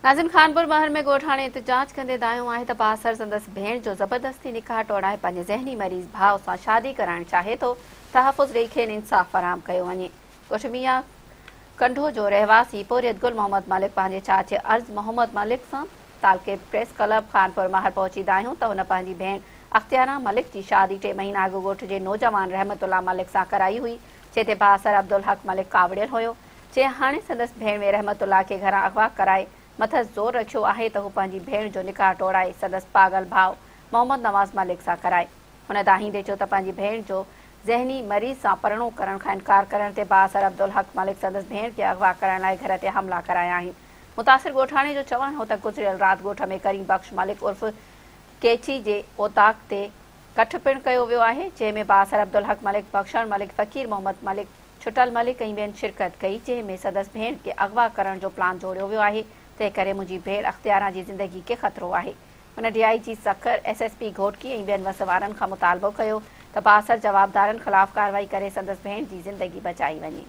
ناظم خانپور مهر ۾ ڳوٺاڻي احتجاج ڪندي دانهيو آهي ته بااثر سندس ڀيڻ جو زبردستي نڪاح ٽوڙائي پنهنجي ذهني مريض ڀاء سان شادي ڪرائڻ چاهي ٿو، تحفظ ڏئي کين انصاف فراهم ڪيو وڃي. ڳوٺ ميان ڪنڍو جو رهواسي پورهيت گل محمد ملڪ پنهنجي چاچي عرض محمد ملڪ سان تعلقي پريس ڪلب خانپور مهر پهچي دانهيو ته هن پنهنجي ڀيڻ اختياران ملڪ جي شادي ٽي مهينا اڳ ڳوٺ جي نوجوان رحمت الله ملڪ سان ڪرائي هئي جنهن تي بااثر عبدالحق ملڪ ڪاوڙيل هيو جنهن هاڻي سندس ڀيڻوي رحمت الله کي گهران اغوا ڪرائي مٿس زور رکيو آهي ته هو پنهنجي ڀيڻ جو نڪاح ٽوڙائي سندس پاڳل ڀاء محمد نواز ملڪ سان ڪرائي. هن دانهيندي چيو ته پنهنجي ڀيڻ جو ذهني مريض سان پرڻو ڪرڻ کان انڪار ڪرڻ تي بااثر عبدالحق ملڪ سندس ڀيڻ کي اغوا ڪرائڻ لاء گهر تي حملا ڪرايا آهن. متاثر ڳوٺاڻي جو چوڻ هو ته گذريل رات ڳوٺ ۾ ڪريم بخش ملڪ عرف ڪيچي جي اوطاق تي ڪٺ پڻ ڪيو ويو آهي جنهن ۾ بااثر عبدالحق ملڪ، بخشڻ ملڪ، فقير محمد ملڪ، ڇٽل ملڪ ۽ ٻين شرڪت ڪئي جنهن ۾ سندس ڀيڻ کي اغوا ڪرڻ جو پلان جوڙيو ويو آهي تنهن ڪري منهنجي ڀيڻ اختياران جي زندگي کي خطرو آهي هن D I G Sukkur, S S P Ghotki ۽ ٻين وس وارن کان مطالبو ڪيو ته بااثر جوابدارن خلاف ڪارروائي ڪري سندس ڀيڻ جي زندگي بچائي وڃي.